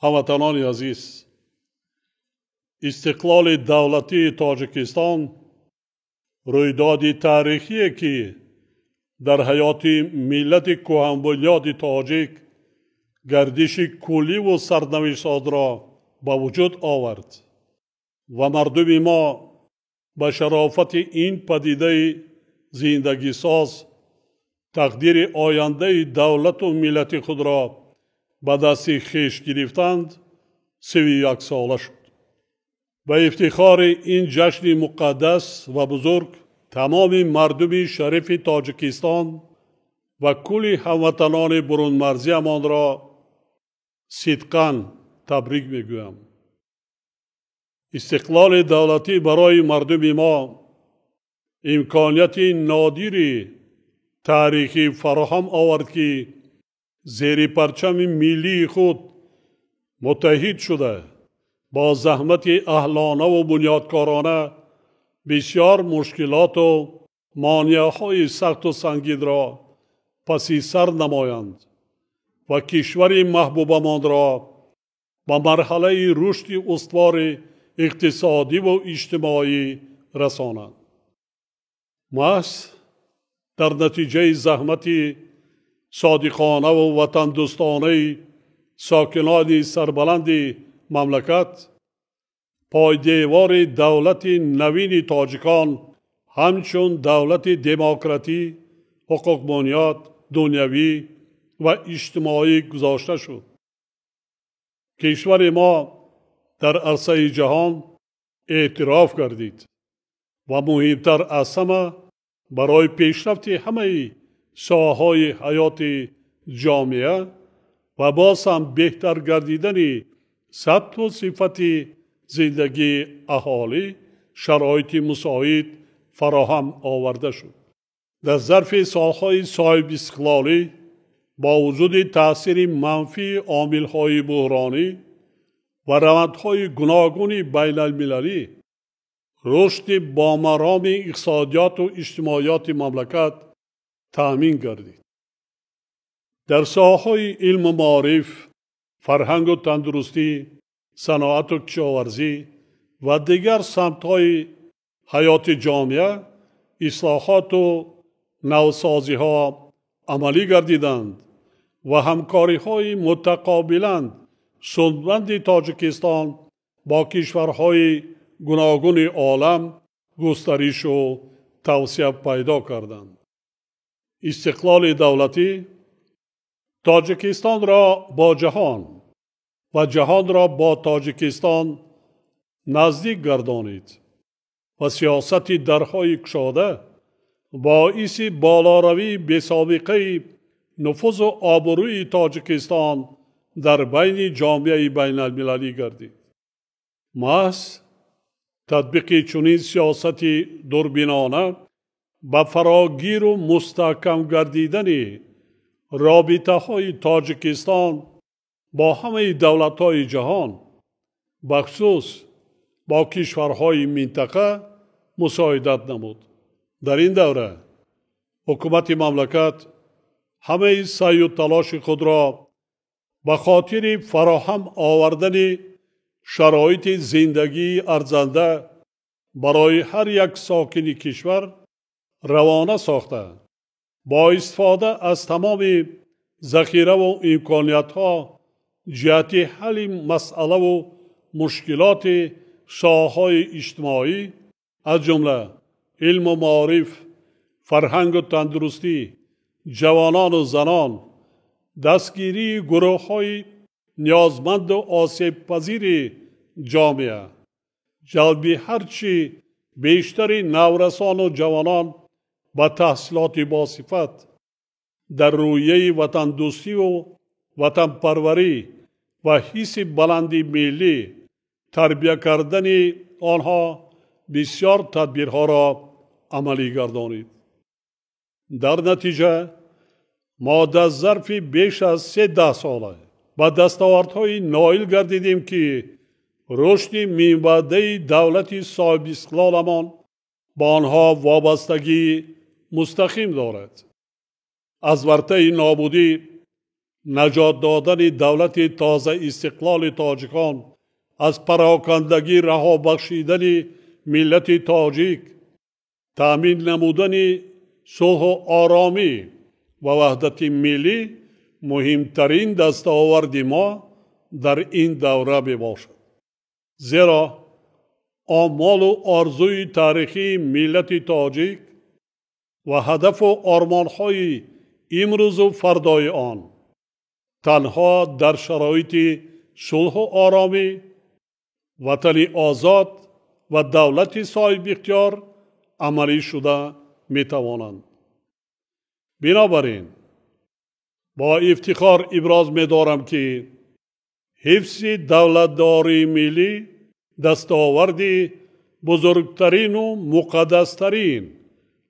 Ҳамватанони азиз, истиқлоли давлатии Тоҷикистон рӯйдоди таърихие, ки дар ҳаёти миллати кӯҳанбунёди тоҷик гардиши кулливу сарнавиштсозро ба вуҷуд овард ва мардуми мо ба шарофати ин падидаи зиндагисоз тақдири ояндаи давлату миллати худро ба дасти хеш гирифтанд, 31 сола шуд. Ба ифтихори ин ҷашни муқаддас ва бузург тамоми мардуми шарифи Тоҷикистон ва кулли ҳамватанони бурунмарзиамонро сидқан табрик мегӯям. Истиқлоли давлатӣ барои мардуми мо имконияти нодири таърихӣ фароҳам овард, ки зери парчами миллии худ муттаҳид шуда, бо заҳмати аҳлонаву бунёдкорона бисёр мушкилоту монеаҳои сахту сангинро паси сар намоянд ва кишвари маҳбубамонро ба марҳалаи рушди устувори иқтисодиву иҷтимоӣ расонанд. Маҳз дар натиҷаи заҳмати содиқонаву ватандӯстонаи сокинони сарбаланди мамлакат пойдевори давлати навини тоҷикон ҳамчун давлати демократӣ, ҳуқуқбунёд, дунявӣ ва иҷтимоӣ гузошта шуд. Кишвари мо дар арсаи ҷаҳон эътироф гардид ва муҳимтар аз ҳама, барои пешрафти ҳамаи соҳаҳои ҳаёти ҷомеа ва боз ҳам беҳтар гардидани сатҳу сифати зиндагии аҳолӣ шароити мусоид фароҳам оварда шуд. Дар зарфи солҳои соҳибистиқлолӣ бо вуҷуди таъсири манфии омилҳои буҳронӣ ва равандҳои гуногуни байналмилалӣ рушди бомароми иқтисодиёту иҷтимоиёти мамлакат таъмин гардид. Дар соҳаҳои илму маориф, фарҳангу тандурустӣ, саноату кишоварзӣ ва дигар самтҳои ҳаёти ҷомеа ислоҳоту навсозиҳо амалӣ гардиданд ва ҳамкориҳои мутақобилан судманди Тоҷикистон бо кишварҳои гуногуни олам густаришу тавсеа пайдо карданд. Истиқлоли давлатӣ Тоҷикистонро бо ҷаҳон ва ҷаҳонро бо Тоҷикистон наздик гардонид ва сиёсати дарҳои кушода боиси болоравии бесобиқаи нуфузу обрӯи Тоҷикистон дар байни ҷомеаи байналмилалӣ гардид. Маҳз татбиқи чунин сиёсати дурбинона ба фарогиру мустаҳкам гардидани робитаҳои Тоҷикистон бо ҳамаи давлатҳои ҷаҳон, бахусус бо кишварҳои минтақа, мусоидат намуд. Дар ин давра ҳукумати мамлакат ҳамаи саъю талоши худро ба хотири фароҳам овардани шароити зиндагии арзанда барои ҳар як сокини кишвар равона сохта, бо истифода аз тамоми захираву имкониятҳо ҷиҳати ҳалли масъалаву мушкилоти соҳаҳои иҷтимоӣ, аз ҷумла илму маориф, фарҳангу тандурустӣ, ҷавонону занон, дастгирии гурӯҳҳои ниёзманду осебпазири ҷомеа, ҷалби ҳарчи бештари наврасону ҷавонон ба таҳсилоти босифат, дар рӯҳияи ватандӯстиву ватанпарварӣ ва ҳисси баланди миллӣ тарбия кардани онҳо бисёр тадбирҳоро амалӣ гардонид. Дар натиҷа мо дар зарфи беш аз се даҳсола ба дастовардҳои ноил гардидем, ки рушди минбаъдаи давлати соҳибистиқлоламон ба онҳо вобастагии мустақим дорад. Аз вартаи нобудӣ наҷот додани давлати тоза истиқлоли тоҷикон, аз парокандагӣ раҳо бахшидани миллати тоҷик, таъмин намудани сулҳу оромӣ ва ваҳдати миллӣ муҳимтарин дастоварди мо дар ин давра мебошад. Зеро омолу орзуи таърихии миллати тоҷик ва ҳадафу ормонҳои имрӯзу фардои он танҳо дар шароити сулҳу оромӣ, ватани озод ва давлати соҳибихтиёр амалӣ шуда метавонанд. Бинобар ин бо ифтихор иброз медорам, ки ҳифзи давлатдории миллӣ дастоварди бузургтарину муқаддастарин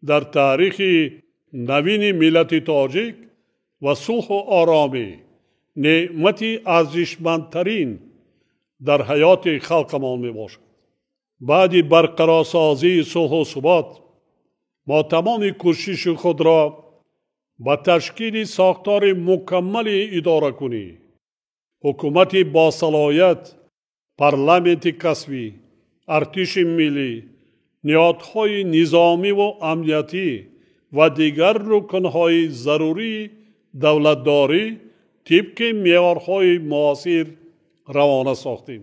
дар таърихи навини миллати тоҷик ва сулҳу оромӣ неъмати арзишмандтарин дар ҳаёти халқамон мебошад. Баъди барқарорсозии сулҳу субот мо тамоми кӯшиши худро ба ташкили сохтори мукаммали идоракунӣ, ҳукумати босалоҳият, парламенти касбӣ, артиши миллӣ, ниҳодҳои низомиву амниятӣ ва дигар рукнҳои зарурии давлатдорӣ тибқи меъёрҳои муосир равона сохтем.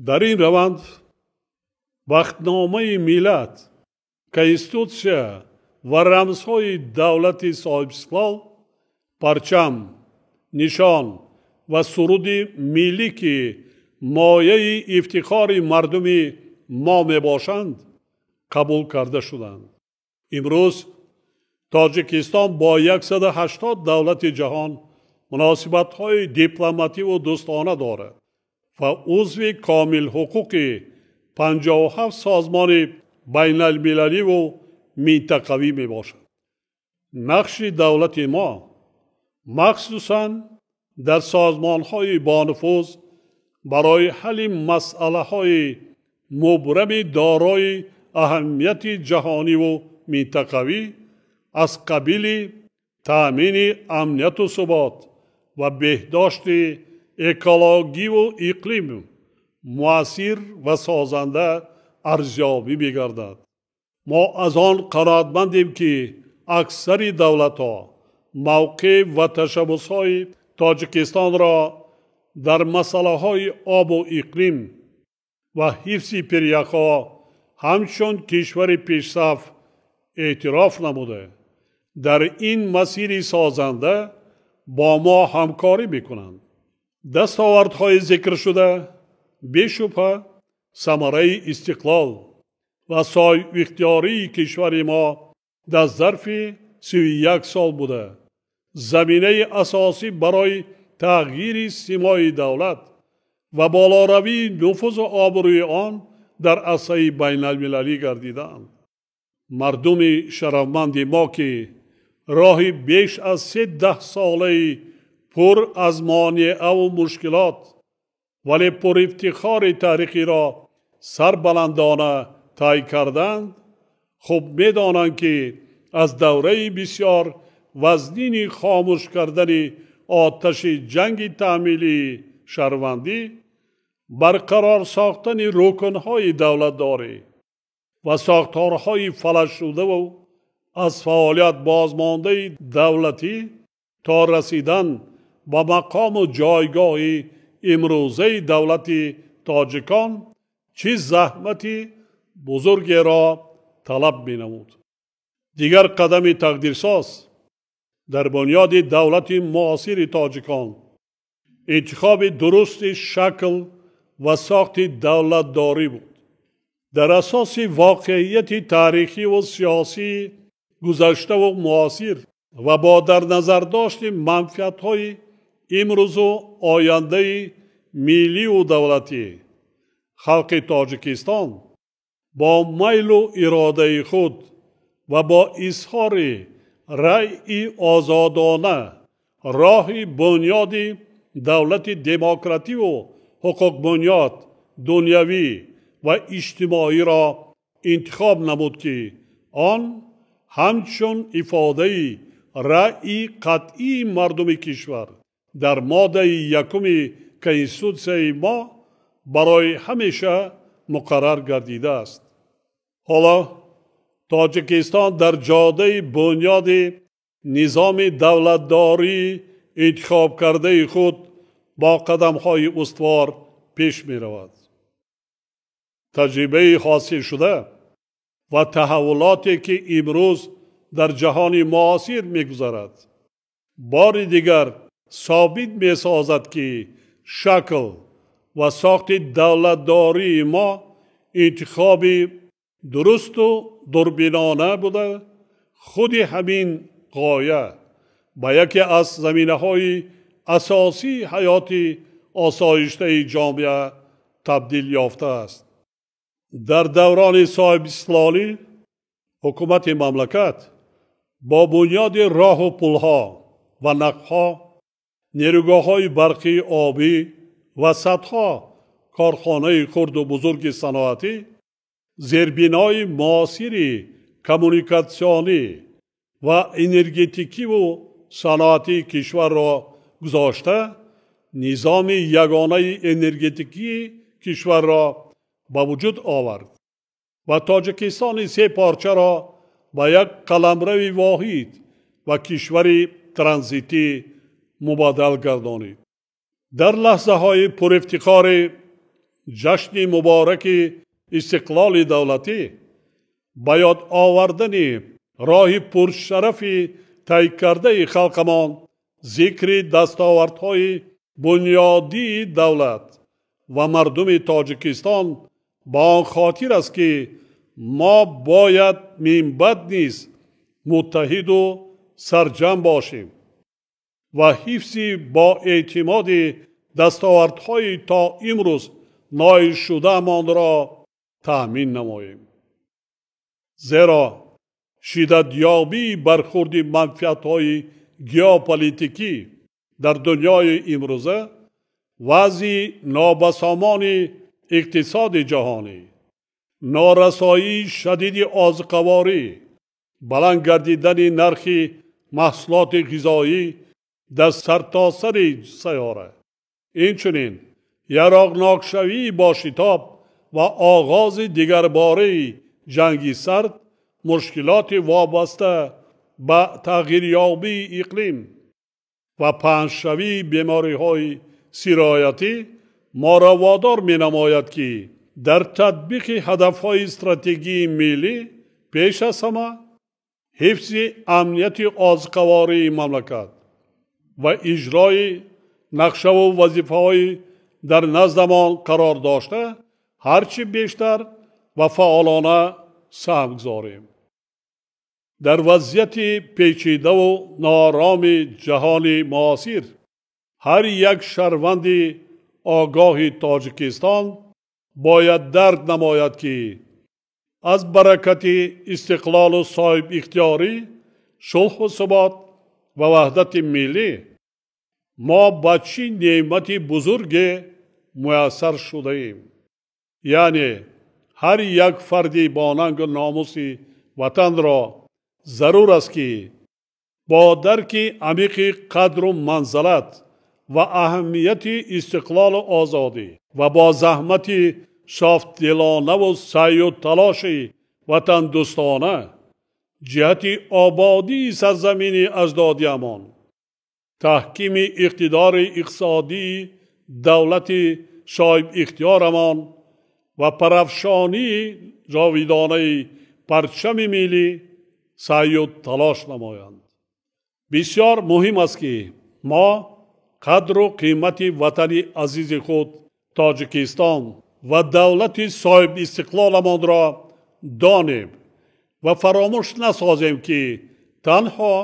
Дар ин раванд вақтномаи миллат, конститутсия ва рамзҳои давлати соҳибистиқлол, парчам, нишон ва суруди миллӣ, ки мояи ифтихори мардуми мо мебошанд, қабул карда шуданд. Имрӯз Тоҷикистон бо 180 давлати ҷаҳон муносибатҳои дипломативу дӯстона дорад ва узви комилҳуқуқи 57 созмони байналмилаливу минтақавӣ мебошад. Нақши давлати мо махсусан дар созмонҳои бонуфуз барои ҳалли масъалаҳои мубрами дорои аҳамияти ҷаҳониву минтақавӣ аз қабили таъмини амнияту субот ва беҳдошти экологиву иқлим муассир ва созанда арзёбӣ мегардад. Мо аз он қаноатмандем, ки аксари давлатҳо мавқеъ ва ташаббусҳои Тоҷикистонро дар масъалаҳои обу иқлим ва ҳифзи пиряхҳо ҳамчун кишвари пешсаф эътироф намуда, дар ин масири созанда бо мо ҳамкорӣ мекунанд. Дастовардҳои зикршуда бешубҳа самараи истиқлол ва соҳибихтиёрии кишвари мо дар зарфи 31 сол буда, заминаи асосӣ барои тағйири симои давлат ва болоравии нуфузу обрӯи он дар арсаи байналмилалӣ гардидаанд. Мардуми шарафманди мо, ки роҳи беш аз 13 солаи пур аз монеаву мушкилот, вале пурифтихори таърихиро сарбаландона тай карданд, хуб медонанд, ки аз давраи бисёр вазнини хомӯш кардани оташи ҷанги таъмилии шаҳрвандӣ, барқарор сохтани рукнҳои давлатдорӣ ва сохторҳои фалаҷшудаву аз фаъолият бозмондаи давлатӣ то расидан ба мақому ҷойгоҳи имрӯзаи давлати тоҷикон чӣ заҳмати бузургеро талаб менамуд. Дигар қадами тақдирсоз дар бунёди давлати муосири тоҷикон интихоби дурусти шакл ва сохти давлатдорӣ буд. Дар асоси воқеияти таърихиву сиёсии гузаштаву муосир ва бо дар назардошти манфиатҳои имрӯзу ояндаи миллию давлатӣ, халқи Тоҷикистон бо майлу иродаи худ ва бо изҳори раъйи озодона роҳи бунёди давлати демокративу ҳуқуқбунёд, дунявӣ ва иҷтимоиро интихоб намуд, ки он ҳамчун ифодаи раъи қатъии мардуми кишвар дар моддаи якуми Конститутсияи мо барои ҳамеша муқаррар гардидааст. Ҳоло Тоҷикистон дар ҷодаи бунёди низоми давлатдории интихобкардаи худ бо қадамҳои устувор пеш меравад. Таҷрибаи ҳосилшуда ва таҳаввулоте ки имрӯз дар ҷаҳони муосир мегузарад, бори дигар собит месозад, ки шакл ва сохти давлатдории мо интихоби дурусту дурбинона буда, худи ҳамин ғоя ба яке аз заминаҳои асосии ҳаёти осоиштаи ҷомеа табдил ёфтааст. Дар даврони соҳибистиқлолӣ ҳукумати мамлакат бо бунёди роҳу пулҳо ва нақбҳо, нерӯгоҳҳои барқии обӣ ва садҳо корхонаи хурду бузурги саноатӣ, зербинои муосири коммуникатсионӣ ва энергетикиву саноатии кишварро гузошта, низоми ягонаи энергетикии кишварро ба вуҷуд овард ва Тоҷикистони се порчаро ба як қаламрави воҳид ва кишвари транзитӣ мубаддал гардонид. Дар лаҳзаҳои пурифтихори ҷашни мубораки истиқлоли давлатӣ ба ёд овардани роҳи пуршарафи тай кардаи халқамон, зикри дастовардҳои бунёдии давлат ва мардуми Тоҷикистон ба он хотир аст, ки мо бояд минбаъд низ муттаҳиду сарҷам бошем ва ҳифзи боэътимоди дастовардҳои то имрӯз ноилшудаамонро таъмин намоем. Зеро шиддатёбии бархурди манфиатҳои геополитикӣ дар дунёи имрӯза, вазъи нобасомони иқтисоди ҷаҳонӣ, норасоии шадиди озуқаворӣ, баланд гардидани нархи маҳсулоти ғизоӣ дар сартосари сайёра, инчунин яроқнокшавии бошитоб ва оғози дигарбораи ҷанги сард, мушкилоти вобаста ба тағйирёбии иқлим ва паҳншавии бемориҳои сироятӣ моро водор менамояд, ки дар татбиқи ҳадафҳои стратегии миллӣ пеш аз ҳама ҳифзи амнияти озуқавории мамлакат ва иҷрои нақшаву вазифаҳои дар наздамон қарор дошта ҳарчи бештар ва фаъолона саҳм гузорем. Дар вазъияти печидаву ноороми ҷаҳони муосир ҳар як шаҳрванди огоҳи Тоҷикистон бояд дарк намояд, ки аз баракати истиқлолу соҳибихтиёрӣ, сулҳу субот ва ваҳдати миллӣ мо ба чӣ неъмати бузурге муяссар шудаем. Яъне ҳар як фарди бо нангу номуси ватанро зарур аст, ки бо дарки амиқи қадру манзалат ва аҳамияти истиқлолу озодӣ ва бо заҳмати софдилонаву саъю талоши ватандӯстона ҷиҳати ободии сарзамини аҷдодиамон, таҳкими иқтидори иқтисодии давлати соҳибихтиёрамон ва парафшонии ҷовидонаи парчами миллӣ саъю талош намоянд. Бисёр муҳим аст, ки мо қадру қимати ватани азизи худ Тоҷикистон ва давлати соҳибистиқлоламонро донем ва фаромӯш насозем, ки танҳо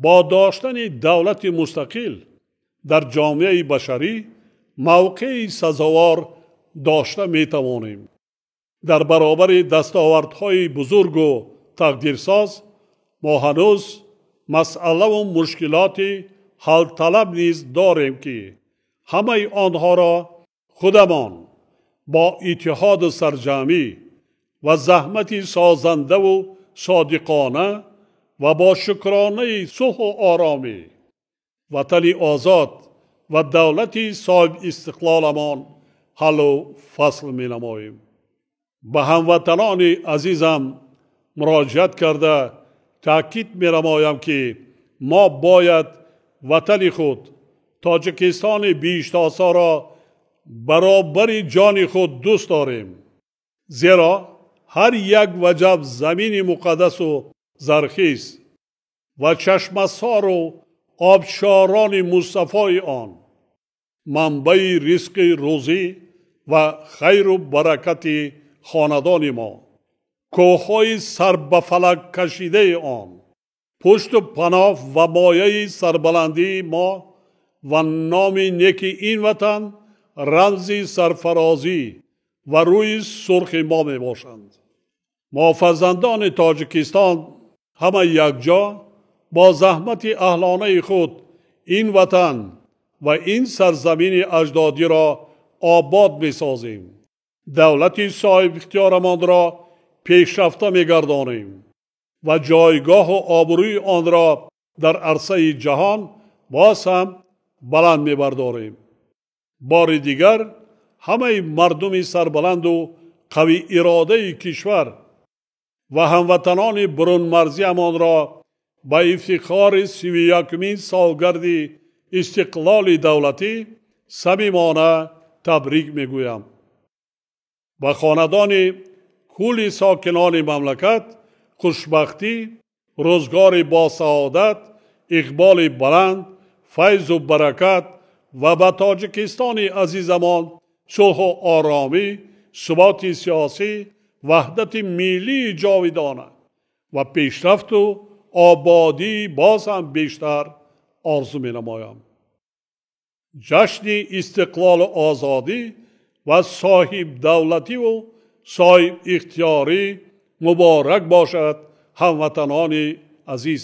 бо доштани давлати мустақил дар ҷомеаи башарӣ мавқеи сазовор дошта метавонем. Дар баробари дастовардҳои бузургу тақдирсоз мо ҳанӯз масъалаву мушкилоти ҳалталаб низ дорем, ки ҳамаи онҳоро худамон бо иттиҳоду сарҷамӣ ва заҳмати созандаву содиқона ва бо шукронаи сулҳу оромӣ, ватани озод ва давлати соҳибистиқлоламон ҳаллу фасл менамоем. Ба ҳамватанони азизам муроҷиат карда таъкид менамоям, ки мо бояд ватани худ Тоҷикистони биҳиштосоро баробари ҷони худ дӯст дорем, зеро ҳар як ваҷаб замини муқаддасу зархиз ва чашмасору обшорони мустафои он манбаи ризқи рӯзӣ ва хайру баракати хонадони мо, кӯҳҳои сарбафалак кашидаи он, пушту паноҳ ва мояи сарбаландии мо ва номи неки ин ватан рамзи сарфарозӣ ва рӯи сурхи мо мебошанд. Мо фарзандони Тоҷикистон ҳама якҷо бо заҳмати аҳлонаи худ ин ватан ва ин сарзамини аҷдодиро обод месозем, давлати соҳибихтиёрамонро пешрафта мегардонем ва ҷойгоҳу обрӯи онро дар арсаи ҷаҳон боз ҳам баланд мебардорем. Бори дигар ҳамаи мардуми сарбаланду қавииродаи кишвар ва ҳамватанони бурунмарзиамонро ба ифтихори 31-умин солгарди истиқлоли давлатӣ самимона табрик мегӯям. Ба хонадони кулли сокинони мамлакат хушбахтӣ, рӯзгори босаодат, иқболи баланд, файзу баракат ва ба Тоҷикистони азизамон сулҳу оромӣ, суботи сиёсӣ, ваҳдати миллии ҷовидона ва пешрафту ободии боз ҳам бештар орзу менамоям. Ҷашни истиқлолу озодӣ ва соҳибдавлативу соҳибихтиёрӣ муборак бошад, ҳамватанони азиз.